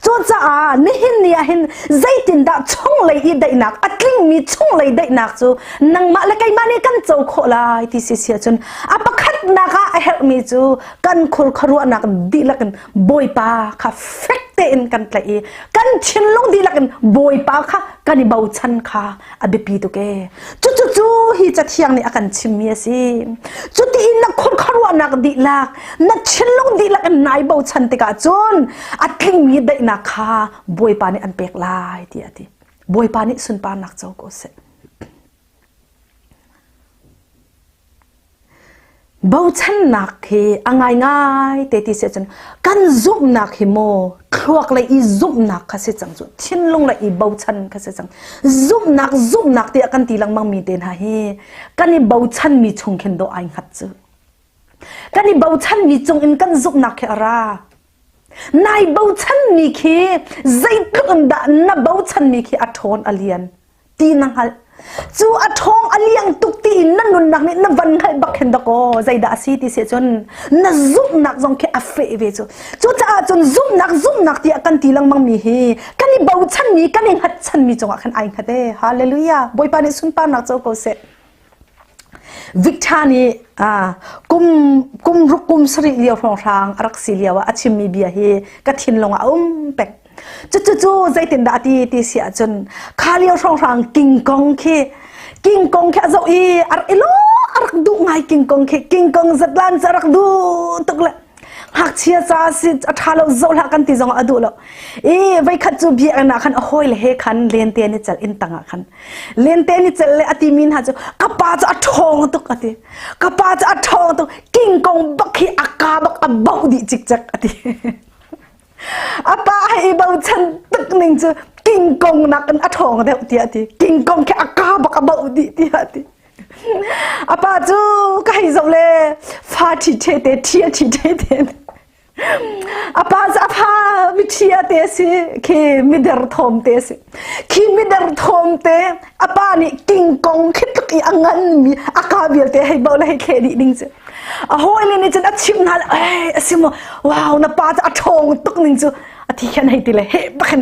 Cucaah nihin ni ah hin zeitindah chunglei i daihnak a tlingmi chunglei daihnak cu nangmah le keimah nih kan co khawh lai ti si si ahcun a pakhatnak ah a herhmi cu kan khur khuaruahnak dihlak in Bawipa kha fek tein kan tlaih i kan thinlung dihlak in Bawipa kha kan i bochan kha a biapi tuk ee. Cucu cu hi cathiang nih a kan chimmi a si. Cuti in na khur khuaruahnak dihlak, na thinlung dihlak in nai bochan tikah cun a tlingmi daihnak kha Bawipa nih an pek lai tiah a ti. Bawipa nih sunparnak co ko seh. Bochannak hi a ngaingai te ti si ahcun kan zumhnak hi maw thluak lei i zumhnak kha si cang cu thinlung lei i bochan kha si cang zumhnak zumhnak tiah kan ti lengmang mi te hna hi kan i bochanmi chung khin dawh ai hngat cu kan i bochanmi cung in kan zumhnak khi a ra nai bochanmi khi zeitluk in dah na bochanmi khi a ṭhawn a lian ti na hngalh. Cu a ṭhawng a liang tuk tiin na nunnak nih na van hngalh bak khin dakaw zeidah a si ti si cun na zumhnak zong khi a feh ve cu. Cucaah cun zumhnak zumhnak tiah kan ti lengmang mi hi kan i bochanmi kan i hngatchanmi cungah khan ai hngat ee. Hallelujah. Bawipa nih sunparnak co ko seh. Victor nih kum kum ruk kum sarih lio hrawnghrang a rak si lio ah a chimmi bia hi ka thinlung ah a um peng. Cucu zeitindah a ti ti si ahcun kha lio hrawnghrang King Kong khi King Kong khi a zoh i a rak i lo a rak duh ngai King Kong khi King Kong zatlan cu a rak duh tuk le ngakchia ca si a ṭha lo zoh hlah kan ti zong a duh lo i voikhat cu biakinn ah khan a hawile he khan lente an i celh inn tang ah khan lente an i celh le a timi hna cu ka pa cu a ṭhawng tuk a ti ka pa cu a ṭhawng tuk King Kong bak hi a ka bak a bauh dih cikcek a ti A pa hei i bochan tuk ning cu King Kong nakin a ṭhawng deuh tiah a ti. King Kong khi a ka bak a bauh dih tiah a ti. A pa cu ka hei zoh le fa ṭhi ṭhe te ṭhi a ṭhi ṭhe te. A pa cu a fa miṭhi a te a si khi mider thawm te a si. Khi mider thawm te a pa nih King Kong khi tluk i a nganmi a ka vialte hei bauh le hei thleh dih ding cu. A hawile nih cun a chimh hna le a si maw wow na pa cu a ṭhawng tuk ning cu a thi khan hei ti le he bakhin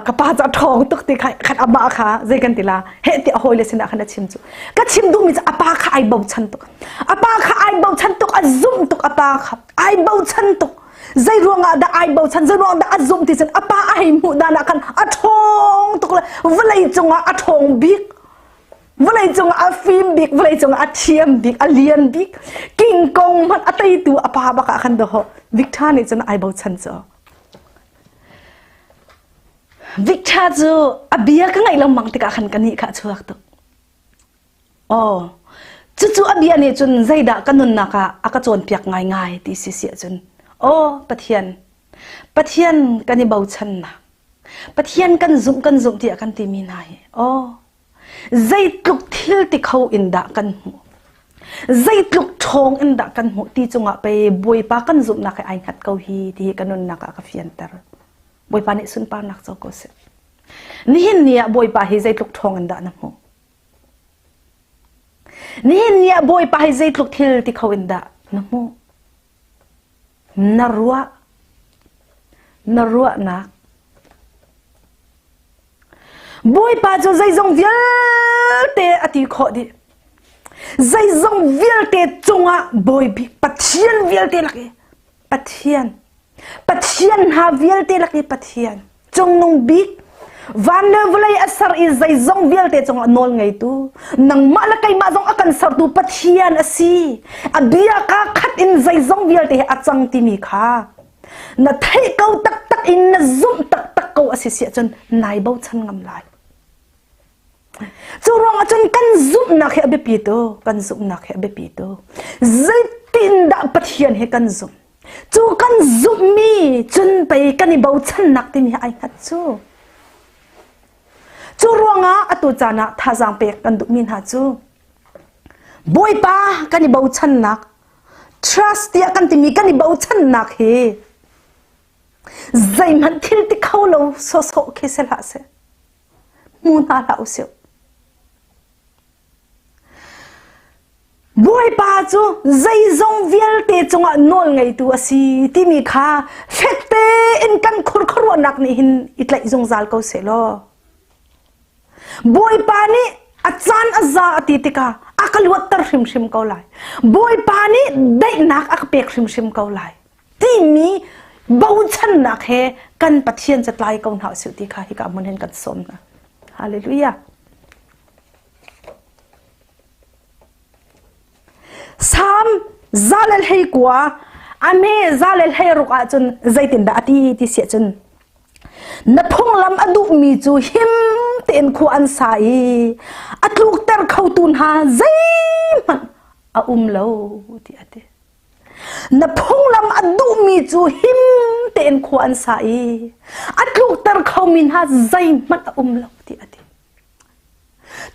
ka pa cu a ṭhawng tuk ti kha khan amah kha zei kan ti la he ti a hawile sinah khan a chim cu ka chim duhmi cu a pa kha ai bochan tuk a pa kha ai bochan tuk a zumh tuk a pa kha ai bochan tuk zei ruangah dah ai bochan zei ruangah dah a zumh ti cun a pa a hei hmuh dan ah khan a ṭhawng tuk le vawlei cungah a ṭhawng bik Vawleicung ah a fim bik, vawleicung ah a thiam bik, a lian bik, King Kong hmanh a teitu a pa bak ah khan dawh Victor nih cun ai bochan cu. Victor cu a bia ka ngaih lengmang tikah khan ka nih kha a chuak tuk. Oh, cucu a bia nih cun zeidah ka nunnak ah a ka cawnpiak ngaingai ti si si ahcun oh Pathian Pathian kan i bochannak Pathian kan zumh kan zumh tiah kan timi hna hi oh Zeitluk thil ti kho in dah kan hmuh? Zeitluk ṭhawng in dah kan hmuh ti cungah pei Bawipa kan zumhnak he ai hngat ko hi ti hi ka nunnak ah ka fianter. Bawipa nih sunparnak co ko seh. Nihin ni ah Bawipa hi zeitluk ṭhawng in dah na hmuh? Nihin ni ah Bawipa hi zeitluk thil ti kho in dah na hmuh? Na ruah na ruahnak Bawipa cu zeizong vialte a ti khawh dih. Zeizong vialte cungah Bawi bik Pathian vialte lak i Pathian Pathian hna vialte lak i Pathian cungnung bik van le vawlei a ser i zeizong vialte cungah nawl ngeitu nangmah le keimah zong a kan sertu Pathian a si. A bia kaa khat in zeizong vialte hi a cang timi kha na theih ko taktak in na zumh taktak ko a si si ahcun nai bochan ngam lai. Cu ruangah cun kan zumhnak hi a biapi tu, kan zumhnak hi a biapi tu. Zeitindah Pathian hi kan zumh? Cu kan zumhmi cun pei kan i bochannak timi hi ai hngat cu. Cu ruangah atu caan ah thazaang pek kan duhmi hna cu Bawipa kan i bochannak trust tiah kan timi kan i bochannak hi zeihmanh thil ti kho lo sawsawh khi si hlah seh hmu hna hlah usih Bawipa cu zeizong vialte cungah nawl ngeitu a si timi kha fek tein kan khurkhuaruahnak nih hin i tlaih zungzal ko seh law Bawipa nih a caan a za a ti tikah a ka luatter hrimhrim ko lai. Bawipa nih daihnak a ka pek hrimhrim ko lai. Timi bochannak he kan Pathian catlai ko hna usih ti kha hika hmun hin kan sawm hna. Hallelujah. Salm 119 a me 116 ahcun zeitindah a ti ti siah cun Na phunglam a duhmi cu him tein khua an sa i a tlukter khotu hna zeihmanh a um lo tiah a ti. Na phunglam a duhmi cu him tein khua an sa i a tlukter khomi hna zeihmanh a um lo tiah a ti.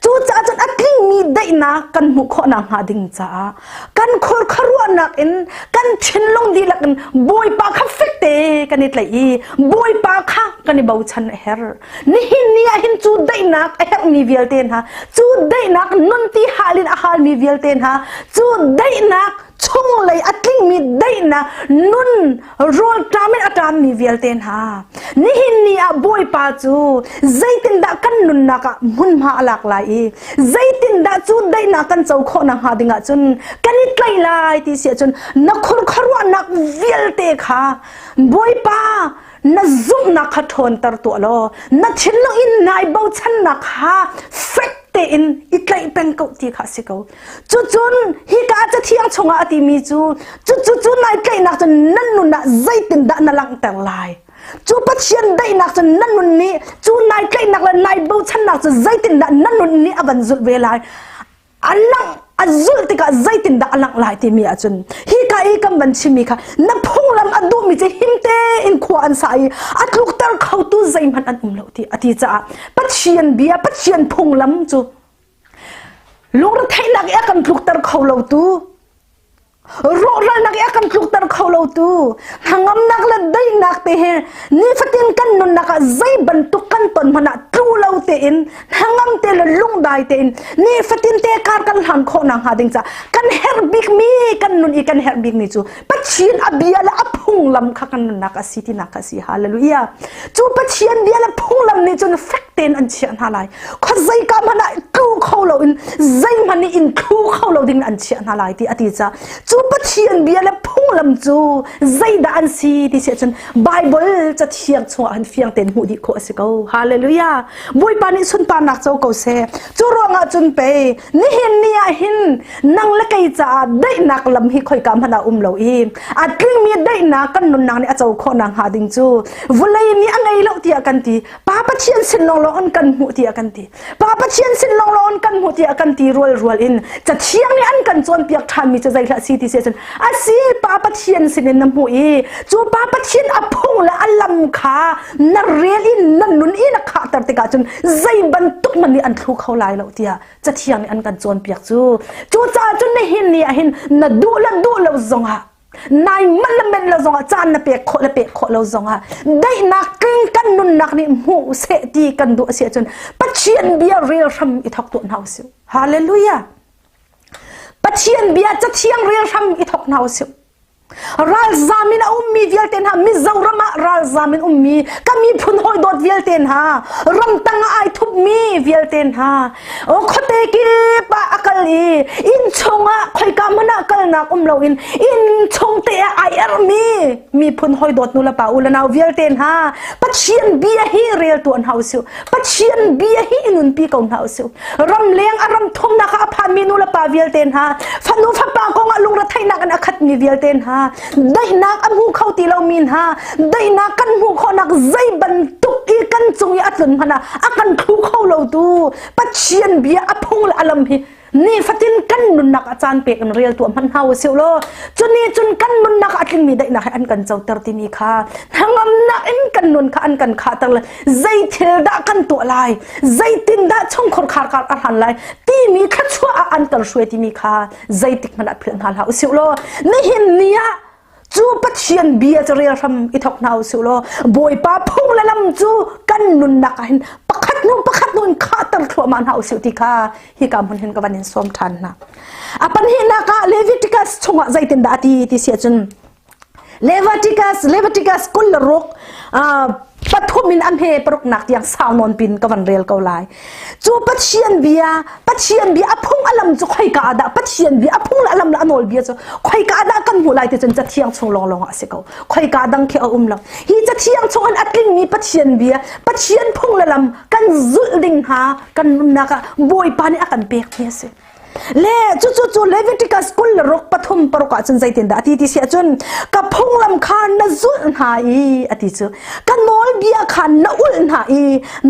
Cucaah cun a tlingmi daihnak kan hmuh khawhnak hnga ding caah kan khurkharuahnak in kan thinlung dihlak in Bawipa kha fekte kan i tlaih i Bawipa kha kan i bochan a herh. Nihin ni ah hin cu daihnak a herhmi vialte hna, cu daihnak nun ti hal in a halmi vialte hna, cu daihnak chunglei a tlingmi daihnak nun rawlṭam in a ṭammi vialte hna. Nihin ni ah Bawipa cu zeitindah kan nunnak ah hmunhma a lak lai i zeitindah cu daihnak kan co khawh nakhnga ding ahcun kan i tlaih lai ti si ahcun na khurkhuaruahnak vialte kha Bawipa na zumhnak kha ṭhawnter tuah law na thinlung in nai bochannak kha fek tein i tlaih peng ko ti kha a si ko. Cucun hika cathiang chungah a timi cu cucu cu nai tlaihnak cun nan nun ah zeitindah na langhter lai? Cu Pathian daihnak cun na nun nih cu nai tlaihnak le nai bochannak cu zeitindah na nun nih a van zulh ve lai? A langh a zulh tikah zeitindah a langh lai timi ahcun hika i kan van chimmi kha na phunglam a duhmi cu him tein khua an sa i a tlukter khotu zeihmanh an um lo ti a ti caah Pathian bia Pathian phunglam cu lungretheihnak i a kan tlukter kho lo tu rawhralnak i a kan tlukter kho lo tu hnangamnak le daihnak te he nifatin kan nunnak ah zei bantuk kan ton hmanh ah tlu lo tein hnangam te le lungdai tein nifatin te kar kan hlan khawh nak hnga ding ca kan herh bikmi kan nun i kan herh bikmi cu Pathian a bia le a phunglam kha kan nunnak a si tinak kha a si hallelujah cu Pathian bia le phunglam nih cun fek tein an chiah hna lai khuazeika hmanh ah tlu kho loin zeihmanh nih in thlu kho lo ding an chiah hna lai ti a ti ca cu Pathian bia le phunglam cu zeidah an si ti si ahcun Bible cathiang chungah han fiang tein hmuh dih khawh a si ko hallelujah Bawipa nih sunparnak co ko seh cu ruangah cun pei nihin ni ah hin nang le kei caah daihnak lam hi khoika hmanh ah um lo i a tlingmi daihnak kan nunnak nih a co khawh nak hnga ding cu vawlei nih a ngei lo tiah kan ti Pa Pathian sin lawnglawng in kan hmuh tiah kan ti. Pa Pathian sin lawnglawng in kan hmuh tiah kan ti rual rual in Cathiang nih an kan cawnpiak ṭhanmi cu zeihlah si ti si ahcun a si Pa Pathian sin in na hmuh i cu Pa Pathian a phung le a lam kha na rel in na nun i na khahter tikah cun zei bantuk hmanh nih an thlu kho lai lo tiah Cathiang nih an kan cawnpiak cu. Cucaah cun nihin ni ah hin na duh le duh lo zongah nai manh le menh lo zongah caan na pek khawh le pek khawh lo zongah daihnak tling kan nunnak nih hmuh seh ti kan duh a si ahcun Pathian bia rel hram i thok tuah hna usih hallelujah Pathian bia cathiang rel hram i thok hna usih ralzam in a ummi vialte hna Mizoram ah ralzam in ummi ka miphun hawi dawt vialte hna ramtang ah ai thupmi vialte hna Khuate kip ah a kal i inn chungah khoika hmanh ah kalnak um loin inn chung te ah ai ermi miphun hawi dawt nu le pa u le nau vialte hna Pathian bia hi rel tuah hna usih Pathian bia hi i nunpi ko hna usih ramleng a ram thumnak ah a phanmi nu le pa vialte hna fanu fapa kong ah lungretheihnak in a khatmi vialte hna daihnak a hmu kho ti lomi hna daihnak kan hmuh khawhnak zei bantuk i kan cung i a tlun hmanh ah a kan thlu kho lo tu Pathian bia a phung le a lam hi nifatin kan nunnak a caan pek in rel tuah hmanh hna usih law cuni cun kan nunnak a tlingmi daihnak he an kan coter timi kha hnangamnak in kan nun kha an kan khahter le zei thil dah kan tuah lai zeitin dah chungkhur khar kar a hlan lai timi thluachuah ah an kan hruai timi kha zeitik hmanh ah philh hna hlah usih law nihin ni ah cu Pathian bia cu rel hram i thok hna usih law Bawipa phung le lam cu kan nunnak ah hin pakhat hnu pakhat hnu in khahter thluahmah hna usih ti kha hika hmun hin ka van in sawm ṭhan hna. A pahnihnak ah Leviticus chungah zeitindah a ti ti si ahcun Leviticus Leviticus 26 pathum in a hme paruknak tiang sau nawn pin ka van rel ko lai. Cu Pathian bia Pathian bia a phung a lam cu khoika ah dah Pathian bia a phung le a lam le a nawl bia cu khoika ah dah kan hmuh lai ti cun cathiang chung lawnglawng ah a si ko. Khoika dang khi a um lo. Hi cathiang chung in a tlingmi Pathian bia Pathian phung le lam kan zulh ding hna kan nunnak ah Bawipa nih a kan pek mi a si. Le cucu cu Leviticus 26 pathum paruk ah cun zeitindah a ti ti si ahcun ka phunglam kha na zulh hna i a ti cu ka nawlbia kha na ulh hna i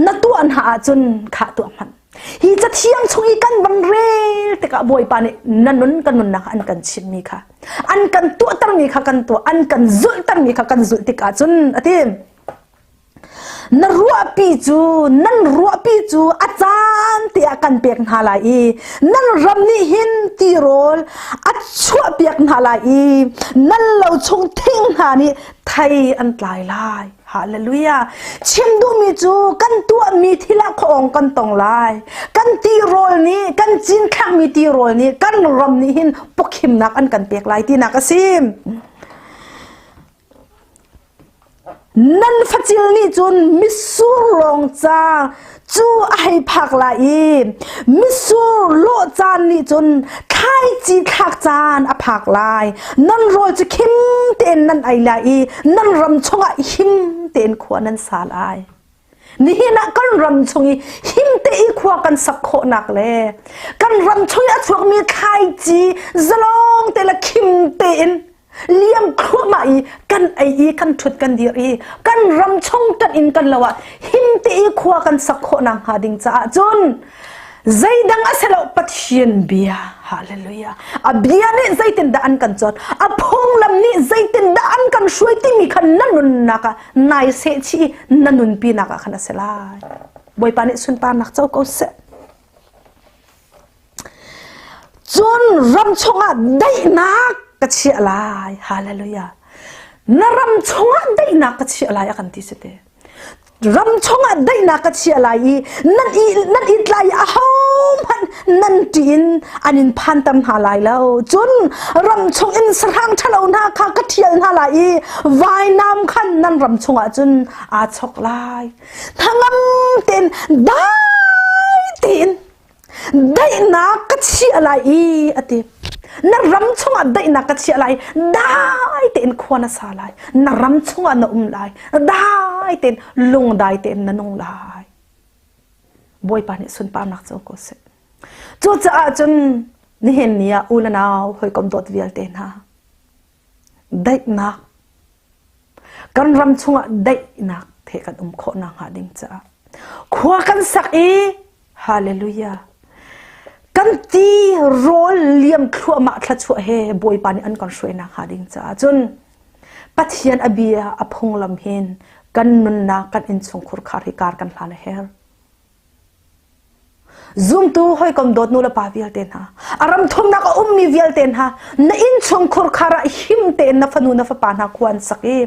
na tuah hna ahcun kha tuah hmanh hi cathiang chung i kan van rel tikah Bawipa nih na nun ka nunnak an kan chimmi kha an kan tuahtermi kha kan tuah an kan zulhtermi kha kan zulh tikah cun a ti Na ruahpi cu nan ruahpi cu a caan te ah kan pek hna lai i nan ram nih hin tirawl a chuahpiak hna lai i nan lo chung thing hna nih thei an tlai lai. Hallelujah. Chim duhmi cu kan tuahmi thil ah khuaawng kan tong lai. Kan tirawl nih, kan cinthlakmi tirawl nih kan ram nih hin pawkhimnak an kan pek lai tinak a si. Nan facil nih cun mitsur lawng ca cu a hei phak lai i mitsur lawh caan nih cun thlaici thlak caan a phak lai. Nan rawl cu khim tein nan ei lai i nan ram chungah him tein khua nan sa lai. Nihin ah kan ram chung i him te i khua kan sak khawhnak le kan ram chung i a chuakmi thlaici zalong te le khim tein liam thluahmah i kan ei i kan ṭhut kan dir i kan ram chung ṭanh in kan lo ah him te i khua kan sak khawh nak hnga ding caah cun zeidang a si lo Pathian bia hallelujah a bia nih zeitindah an kan cawt a phunglam nih zeitindah an kan hruai timi kha na nunnak ah nai seh chih i na nunpi nak ah khan a si lai Bawipa nih sunparnak co ko seh Cun ram chungah daihnak ka chiah lai. Hallelujah. Na ram chungah daihnak ka chiah lai a kan ti si te. Ram chungah daihnak ka chiah lai i nan i nan i tlai ahohmanh nan ṭih in an in phanter hna lai lo. Cun ram chung in sahrang ṭhalo hna kha ka ṭhial hna lai i vainam khan nan ram chungah cun aa chok lai. Hnangam tein dai tein daihnak ka chiah lai i a ti na ram chungah daihnak ka chiah lai dai tein khua na sa lai na ram chungah na um lai dai tein lungdai tein na nung lai bawipa nih sunparnak co ko seh cucaah cun nihin ni ah u le nau hawikom dawt vialte hna daihnak kan ram chungah daihnak the kan um khawh nakhnga ding caah khua kan sak i hallelujah kan ti rawl liam thluahmah thluachuah he bawipa nih an kan hruainak hnga ding caah cun Pathian a bia a phunglam hin kan nunnak kan innchungkhur khar hi kar kan hlan a herh Zumtu hawikom dawt nu le pa vialte hna, a ram thumnak a ummi vialte hna, na innchungkhur khar ah him tein na fanu na fapa hna khua an sak i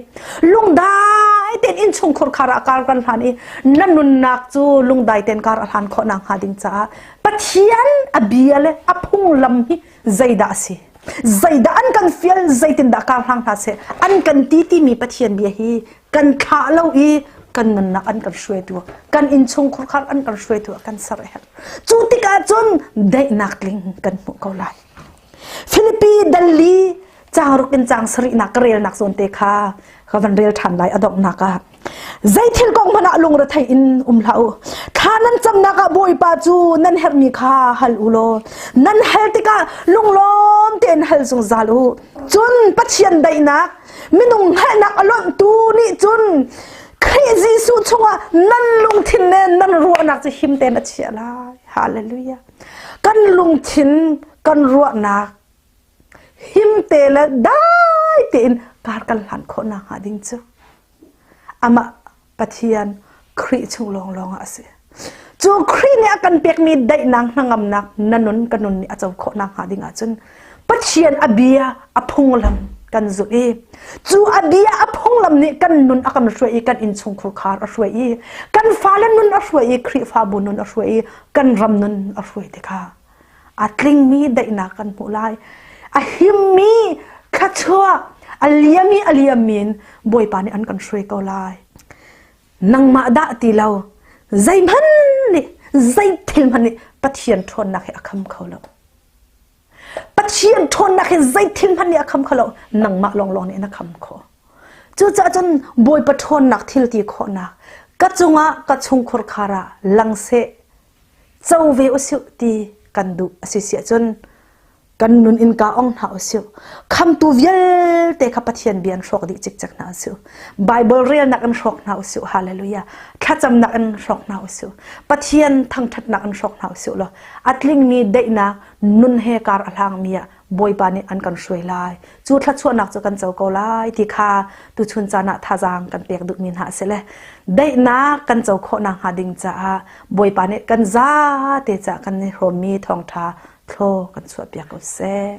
lungdai tein innchungkhur khar ah kar kan hlan i na nunnak cu lungdai tein kar a hlan khawh nakhnga ding caah Pathian a bia le a phunglam hi zeidah a si? Zeidah an kan fial, zeitindah kar hlang hna seh? An kan ti timi Pathian bia hi kan thlah lo i kan nunnak an kan hruaitu kan innchung khurkhar an kan hruaitu kan ser a herh cu tikah cun daihnak tling kan hmuh ko lai Filipi dalli caang ruk in caang sarihnak ka relnak zawn te kha ka van rel ṭhan lai a donghnak ah zei thil kong hmanh ah lungrethei in um hlah u thla nan camnak ah bawipa cu nan herhmi kha hal u law nan hal tikah lunglawm tein hal zungzal u cun Pathian daihnak Minung hngalhnak a lonhtu nih cun Khrih Jesuh chungah nan lungthin le nan ruahnak cu him tein a chiah lai. Hallelujah. Kan lungthin, kan ruahnak him te le dai tein kar kan hlan khawh nakhnga ding cu amah Pathian Khrih chung lawnglawng ah a si. Cu Khrih nih a kan pekmi daihnak hnangamnak na nun ka nun nih a co khawh nakhnga ding ahcun Pathian a bia a phunglam kan zulh i cu a bia a phunglam nih kan nun a kan hruai i kan innchungkhur khar a hruai i kan fale nun a hruai i Khrihfabu nun a hruai i kan ram nun a hruai tikah a tlingmi daihnak kan hmuh lai a himmi thluachuah a liami a liammi in Bawipa nih an kan hruai ko lai nangmah dah ti lo zeihmanh nih zei thil hmanh nih Pathian ṭhawnnak hi a kham kho lo Pathian ṭhawnnak hi zei thil hmanh nih a kham kho lo nangmah lawnglawng nih na kham khawh cucaah cun Bawipa ṭhawnnak thil ti khawhnak ka cungah ka chungkhur khar ah lang seh co ve usih ti kan duh a si siah cun kan nun in ka ong hna usih khamtu vialte kha Pathian bia in hrawk dih cikcek hna usih Bible relnak in hrawk hna usih hallelujah thlacamnak in hrawk hna usih Pathian thangthatnak in hrawk hna usih law a tlingmi daihnak nun he kar a hlangmi ah Bawipa nih an kan hruai lai cu thluachuahnak cu kan co ko lai ti kha tuchun caan ah thazaang kan pek duhmi hna a si le daihnak kan co khawh nakhnga ding caah Bawipa nih kan zate caah kan i hrawmmi thawngṭha thlaw kan chuahpiak ko seh.